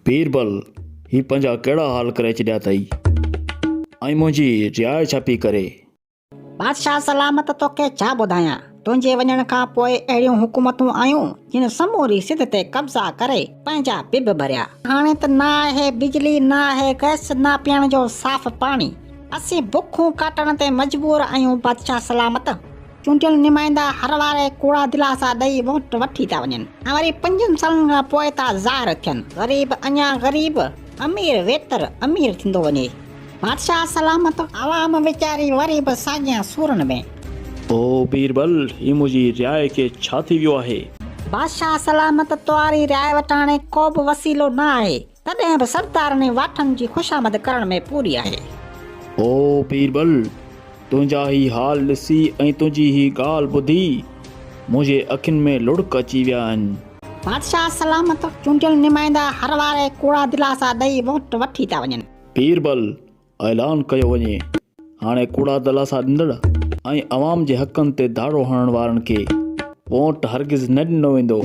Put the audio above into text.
بيربل، هي پنهنجا ڪهڙا حال ڪري ڇڏيا اٿئي ۽ منهنجي رعايا ڇا پئي ڪري؟ بادشاهه سلامت توکي ڇا ٻڌايان، تنهنجي وڃڻ کان پوء اهڙيون حڪومتون آيون، جن سموري سنڌ تي قبضا ڪري پنهنجا بب ڀريا. هاڻي ته نه آهي بجلي، نه آهي گئس، نه پيئڻ جو صاف پاڻي. اسين بکون ڪاٽڻ تي مجبور آهيون بادشاهه سلامت. چونڊيل نمائندا هر واري ڪوڙا دلاسا ڏئي ووٽ وٺي ٿا وڃن ۽ وري پنجن سالن کان پوء ٿا ظاهر ٿين. غريب اڃا غريب، امير ويتر امير ٿيندو وڃي. بادشاهه سلامت، عوام ويچاري وري به ساڳين سورن ۾. او بيربل، هي منهنجي رعايا کي ڇا ٿي ويو آهي؟ بادشاهه سلامت، تواري رعايا وٽ هاڻي ڪو به وسيلو نه آهي. تڏهن به سردارن ۽ واٺن جي خوشامد ڪرڻ ۾ پوري آهي. او بيربل! تنهنجا هي حال ڏسي ۽ تنهنجي هي ڳالهه ٻڌي منهنجي اکين ۾ لڙڪ اچي ويا آهن. بادشاهه سلامت، چونڊيل نمائندا هر واري ڪوڙا دلاسا ڏئي ووٽ وٺي ٿا وڃن. بيربل! اعلان ڪيو وڃي، هاڻي ڪوڙا دلاسا ڏيندڙ ۽ عوام جي حقن تي ڌاڙو هڻڻ وارن کي ووٽ هرگز نه ڏنو ويندو.